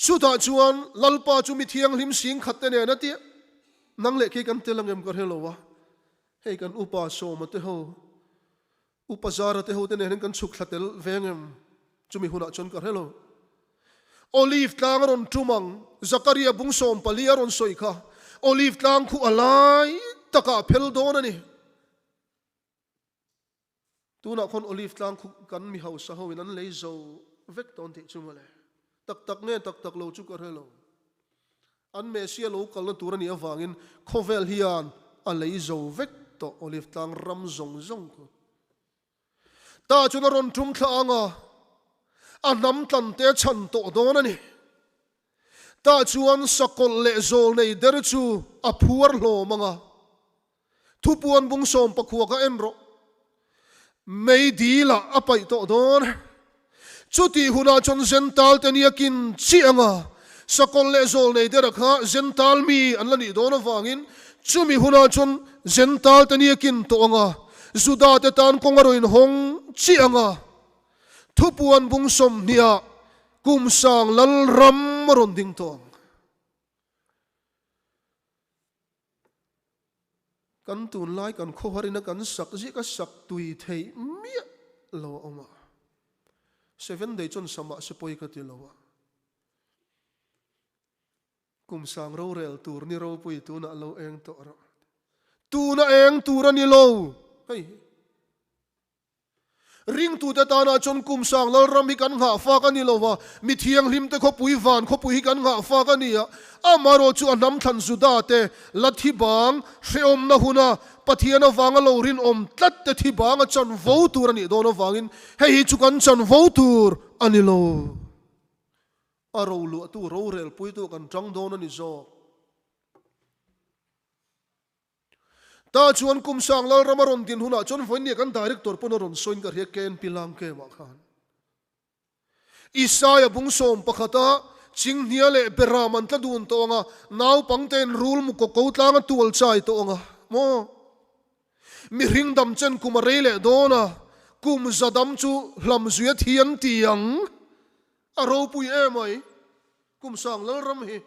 Chutah chuan Lalpa chu mi thianghlim sing khat te nen a tia, nang leh kei kan tel angem ka hre lo a, hei kan upa Sawma te ho, Upa Zara te ho te nen hian kan chhuk thla tel ve angem? Chumi hunah chuan ka hre lo. Olive tlang a rawn tum ang, Zakaria bung 14 a rawn sawi kha. Olive tlang khu a lai takah a phel dawn a ni. Tunah khawn Olive tlang khu kan mi hausa ho in an lei zo vek dawn tih chu mawle. Tak tak nge tak tak lo chu ka hre lo. An Messiah lo kalna tur a nih avangin khawvel hian a lei zo vek tawh Olive tlang ram zawng zawng khu. Tah chuan a rawn tum thla ang a, a hnam tlante a chhan tawh dawn a ni. Tah chuan sakawlh leh zawl nei der chu a phuar hlawm ang a, Thupuan bung 19 kha en rawh. Mei dil ah a paih tawh dawn. Chutih hunah chuan Zental te nia kin chiah ang a, sakawlh leh zawl nei dera kha Zental mi an la nih dawn avangin chumi hunah chuan Zental te nia kin tawh ang a, Juda te tan kawng a rawn hawng chiah ang a. Thupuan bung 20 ah kum sang lal ram a rawn ding tawh ang. Kan tunlai kan khawharina kan sak ziah ka sak tui theih miah lo a awm a. Seven day chuan sa mahse pawi ka ti lo a. Kum sang rorel tur ni ropui tunah lo eng tawh rawh. Tuna eng tur a ni lo. Hei hi. Ringtute tanah chuan kum sang Lalram hi kan nghah fak a ni lo va, mi thianghlimte khawpui van khawpui hi kan nghah fak a ni a. Amaherawh chu a hnam thlan Juda te la thi bang hrehawmna huna Pathian avanga lo rinawm tlat te thi bang a chanvo tur a nih dawn avangin hei hi chu kan chanvo tur a ni lo. A roluahtu rorelpuitu kan tang dawn a ni zawk. Ta chuan kum sang Lalram a rawn din hunah chuan vawinia kan Director pawn a rawn sawiin ka hria KNP Langkem-ah khan. Isaia bung sawm pakhata Chinghnia leh Beram an tla dun tawh ang a, naupangtein rul mu kaw ko tlang a tual chai tawh ang a maw? Mihring dam chen kum a rei leh dawn a, kum za dam chu hlam zui a thi an ti ang. A ropui emai kum sang Lalram hi.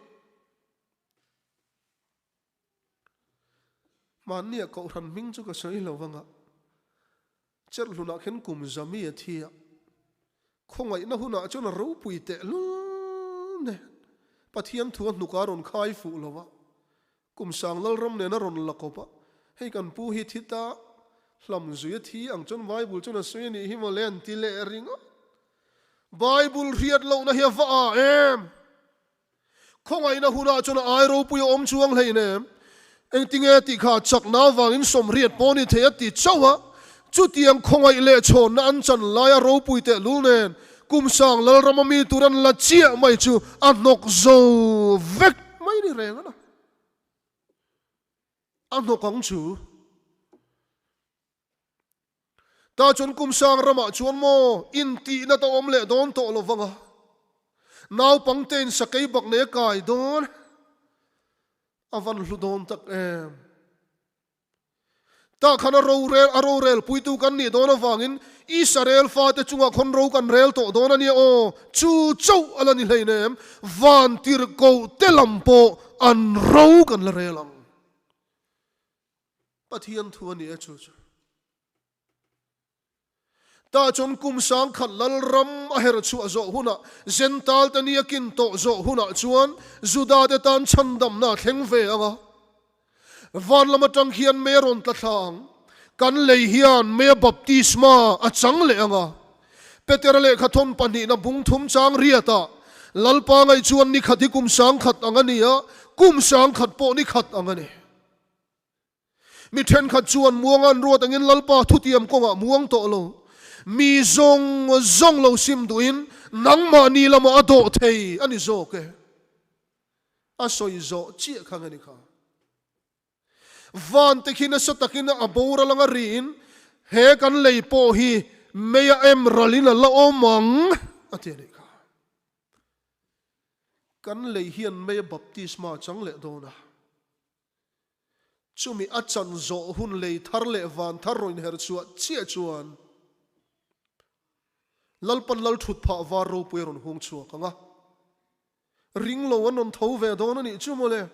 Hmannia Kohhran hming chu ka sawi lo vang a, Cherhlunah khin kum zami a thi a, khawngaihna hunah chuan a ropui tehlul nen Pathian thu a hnuk a rawn khai fuh lo va, kum sang Lalram nen a rawn la kawp a, hei kan pu hi thi ta hlam zui a thi ang chuan Bible chuan a sawi a nih hi mawle an ti leh ringawt. Bible hriat lohna hi a va ah em? Khawngaihna hunah chuan a ai ropui a awm chuang hleinem. Engtinge tih kha chakna avangin sawmriat pawh ni thei a ti chauh a. Chutiang khawngaih leh chhawnna an chan laia ropui tehlul nen kum sang Lalrama mi tur an la chiah mai chu a hnawk zo vek mai ni reng a na. A hnawk ang chu. Ta chuan kum sang ramah chuan maw intihna ta awm leh dawn tawh lo vang a, naupangtein sakei bak nei a kai dawn a van hlu dawn tak em. Ta khan a rorel a rorel puitu kan nih dawn avangin Israel fate chungah khawn ro kan rel tawh dawn a nia aw, chu chauh a la ni hleinem, van tirhkoh te lam pawh an ro kan la rel ang. Pathian thu a ni e chu chu. Tah chuan kum sangkhat Lalram a her chhuah zawh hunah, Zentalte ni a kin tawh zawh hunah chuan Judate tan chhandamna a thleng ve ang a. Van lam atang hian mei a rawn tla thla ang. Kan lei hian mei a baptisma a chang leh ang a. Petera lehkhathawn pahnihna bung thum chang riatah Lalpa ngaih chuan ni khat hi kum sangkhat ang a ni a, kum sangkhat pawh ni khat ang a ni. Mi thenkhat chuan muang an ruat angin Lalpa thutiam kawngah muang tawh lo. Mi zawng zawng lo sim duhin nangmahni lamah a dawh thei a ni zawk e. A sawi zawh chiah kha nge ni kha. Van te khi nasa takin a boral anga riin he kan lei pawh hi mei a em ralin a la awm ang a ti a nih kha. Kan lei hian mei a baptisma a chang leh dawn a. Chumi a chan zawh hun lei thar leh van thar rawn inher chhuah chiah chuan Lalpan lal thut phah var ropui a rawn hung chhuak ang a. Ring lo an rawn tho ve dawn a nih chu mawle.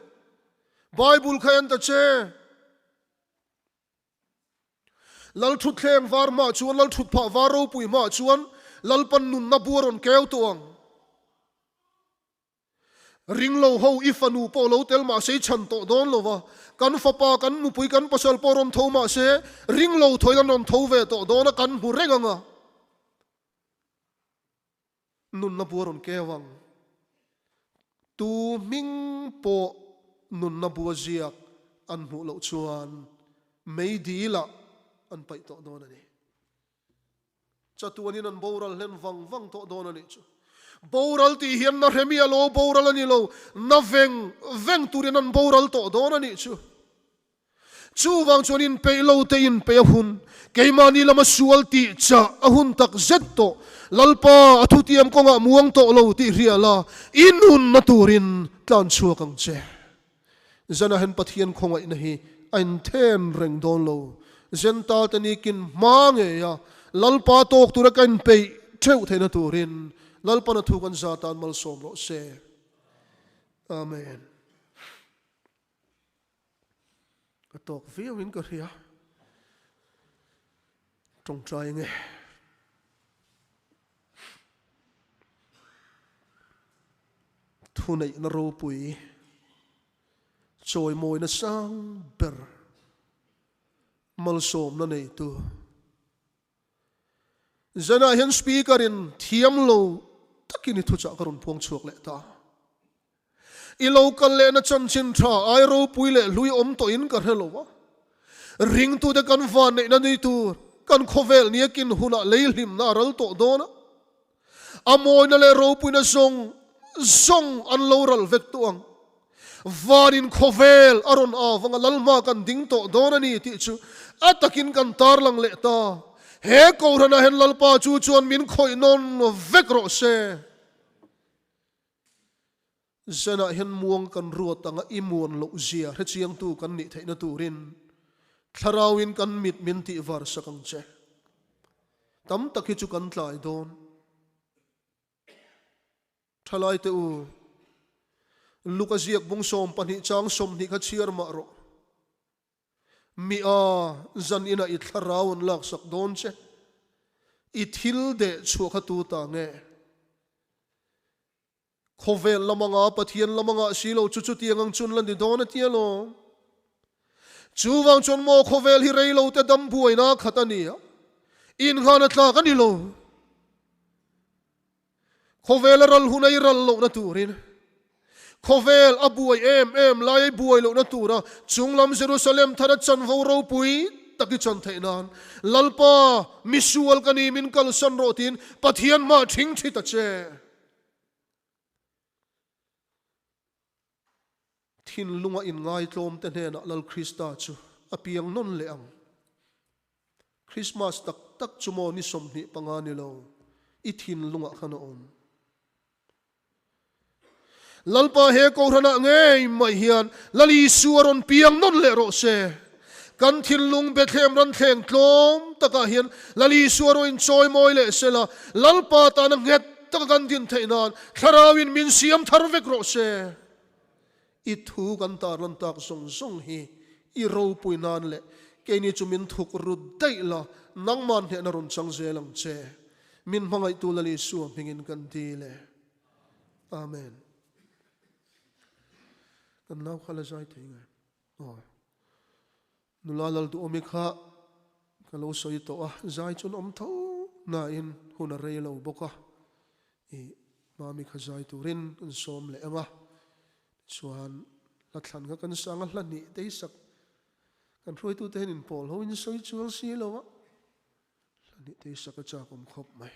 Bible kha en ta che. Lal thutthleng var hmah chuan, lal thut phah var ropui hmah chuan Lalpan nunna bu a rawn keu tawh ang. Ring lo ho i fanu pawh lo tel mahse i chhan tawh dawn lo va, kan fapa, kan nupui, kan pasal pawh rawn tho mahse ring lo thawiin an rawn tho ve tawh dawn a, kan hmu reng ang a. Nunna bu a rawn keu ang. Tu hming pawh nunna bu a ziak an hmuh loh chuan meidil ah an paih tawh dawn a ni. Chatuanin an boral hlen vang vang tawh dawn a nih chu. Boral tih hian na hremi a lo boral a ni lo, na veng veng turin an boral tawh dawn a nih chu. Chuvang chuan inpeih lo te inpeih a hun, keimahni lama sual tih chah a hun tak zet tawh. Lalpa, a thutiam kawngah muang tawh lo tih hria la, i nunna turin tlan chhuak ang che. Zan ah hian Pathian khawngaihna hi a inthen reng dawn lo. Zental te ni kin hma ngei a Lalpa tawk tura ka inpeih theuh theihna turin Lalpan a thu kan za tan malsawm rawh se. Amen. Ka tawk viau in ka hria. Tawngtai nge. Thuneihna ropui chawimawina sang ber malsawmna neitu. Zanah hian speaker in thiam lo takin i thuchah ka rawn phuang chhuak leh ta. I lo kal lehna chanchin tha ai ropui leh hlui awm tawhin ka hre lo a. Ringtute kan vanneihna ni tur kan khawvel nia kin hunah lei hlimna a ral tawh dawn a. A mawina leh ropuina zawng zawng an lo ral vek tawh ang. Vanin khawvel a rawn au vanga Lalhma kan ding tawh dawn a ni tih chu a takin kan tarlang leh ta. He Kohhranah hian Lalpa chu chuan min khawih nawn vek rawh se. Zanah hian muang kan ruat anga i muan loh zia hrechiangtu kan nih theihna turin Thlarauin kan mit min tih var sak ang che. Tam tak hi chu kan tlai dawn. Thalai te u, Luka ziak bung 12 chang 20 kha chhiar mah rawh. Mi a zan inah i thlarau an laksak dawn che. I thil deh chhuah kha tu ta nge? Khawvel lam anga Pathian lam anga si lo chu chutiang ang chun la ni dawn a tia lo. Chuvang chuan maw khawvel hi rei lo te dam buaina khat a ni a, inghana tlak a ni lo. Khawvel a ral hun a i ral lohna turin, khawvel a buai em em lai a i buai lohna tura chunglam Jerusalem thara chanvo ropui tak i chan theih nan Lalpa misual ka ni min kalsan rawh tiin Pathian hmah thing thi ta che. Thinlunga inngaitlawmte hnenah Lal Krista chu a piang nawn leh ang. Krismas tak tak chu maw ni 25 ni lo, i thinlungah khan a awm. Lalpa he Kohhranah ngei mai hian Lal Isua rawn piang nawn leh rawh se. Kan thinlung Bethlehem ran thleng tlawm takah hian Lal Isua rawh inchawimawi leh se la, Lalpa tana nghet taka kan din theih nan Thlarauin min siam thar vek rawh se. I thu kan tarlan tak zawng zawng hi i ropui nan leh keini chu min thuk rut daih la, nangmah hnehna rawn chang zel ang che. Min hmangaihtu Lal Isua hmingin kan dil e. Amen. Kan nau kha la zai thei ngai. Aw. Nula lal duhawmi kha ka lo sawi tawh a, zai chuan awm tho nain hun a rei lo bawk a, i mami kha zai turin kan sawm leh ang a, tichuan hla thlan kha kan sang a, hla hnih te hi sak kan hruaitute hian inpawl ho in sawi chuang si lo a, hla hnih te hi sak a chak awm khawp mai.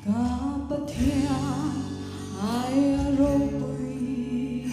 Ka Pathian aia ropui.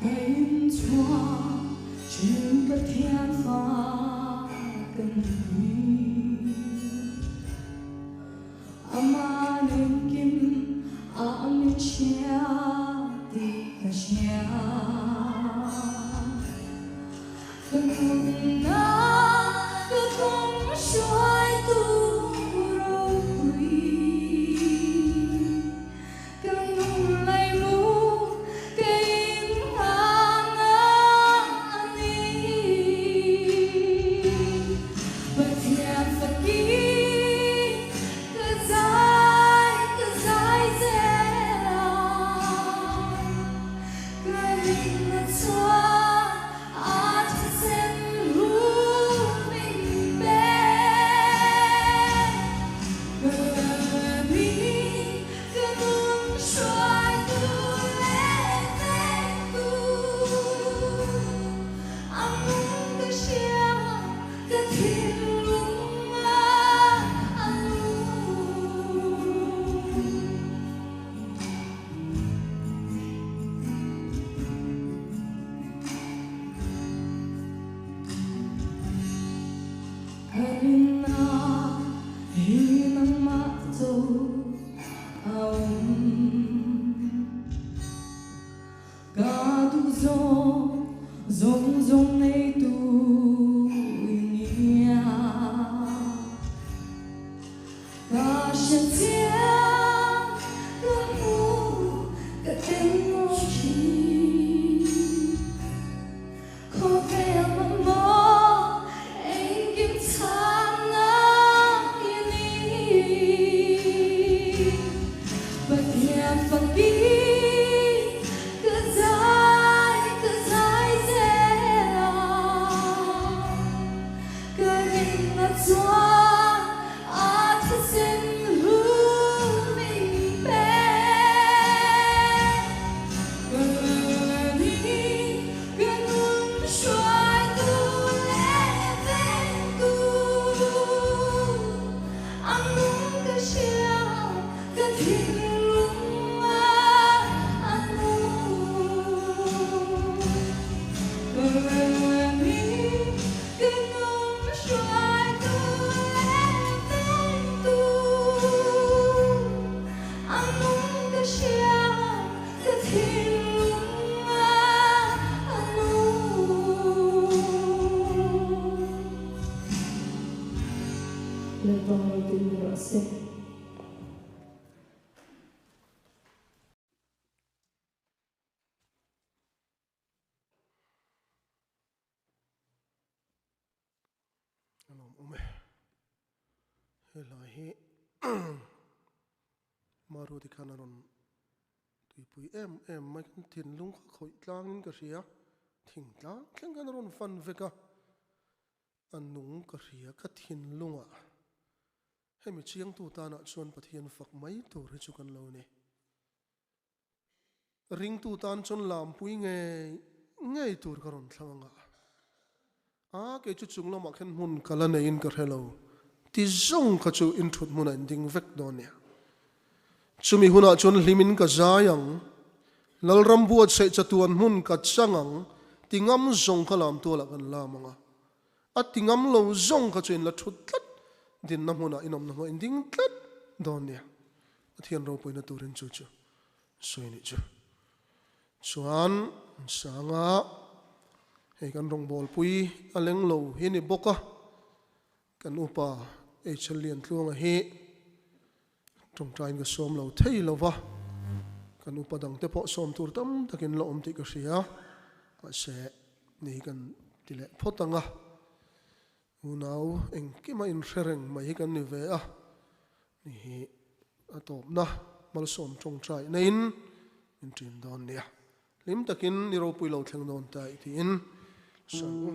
Ka inchhuah thin Pathian fa ka ni. Amah engkim a min hria tih ka hria. Ka nunna ka kawng hruaitu ropui. Ka nun laimu ka inhana a ni. Pathian fakin ka zai ka zai zel a, ka rinna chuan a thisen rum min pe. Ka nun hruaitu leh vengtu, a nung ka hria, ka thinlung a nung. Ka rinna hi nangmah cu a um. Ka duh zawng zong zong neitu i nia. Ka hriatchiang ka hmu ka teng aw thin. Khawvel mamawh engkim chhanna i ni. Pathian fakin ka zai ka zai zel a, ka rinna chuan a thisen hlu min pe. Ka nun hruaitu leh vengtu, a nung ka hria, ka thinlung a nung. Ka nun hruaitu leh vengtu, a nung ka hria, Ka thinlung a nung. Lalpa ngaihtuah ni rawh se. A lawm awm e. He hlai hi Maruti khan a rawn tuipui em em mai kan thinlung kha khawih tlangin ka hria, thing tlang thleng khan a rawn fan vek a, a nung ka hria ka thinlungah. Hemi chiangtu tanah chuan Pathian fak mai tur hi chu kan lo ni. Ringtu tan chuan lampui ngei ngei tur ka rawn thlang anga, a kei chu chung lamah khan hmun ka la neiin ka hre lo ti zawng kha chu in thut hmunah in ding vek dawn nia. Chumi hunah chuan hlimin ka zai ang, Lalram buatsaih chatuan hmun ka chang ang ti ngam zawng kha lam tualah kan lam anga, a ti ngam lo zawng kha chu in la thut tlat dinna hmunah in awmna hmunah in ding tlat dawn nia. Pathian ropuina turin chu chu sawi nih chu. Chuan Sanga hei kan rawngbawlpui a leng lo hi ni bawk a, kan upa HL Liantluanga hi tawngtaiin ka sawm lo thei lo va, kan upa dangte pawh sawm tur tam takin la awm tih ka hria, mahse ni hi kan ti leh phawt ang a. Unau engkima inhre reng mai hi kan ni ve a, ni hi a tawpna malsawm tawngtai naiin min ṭin dawn nia. Hlim takin ni ropui lo thleng dawn ta i tiin sawi u.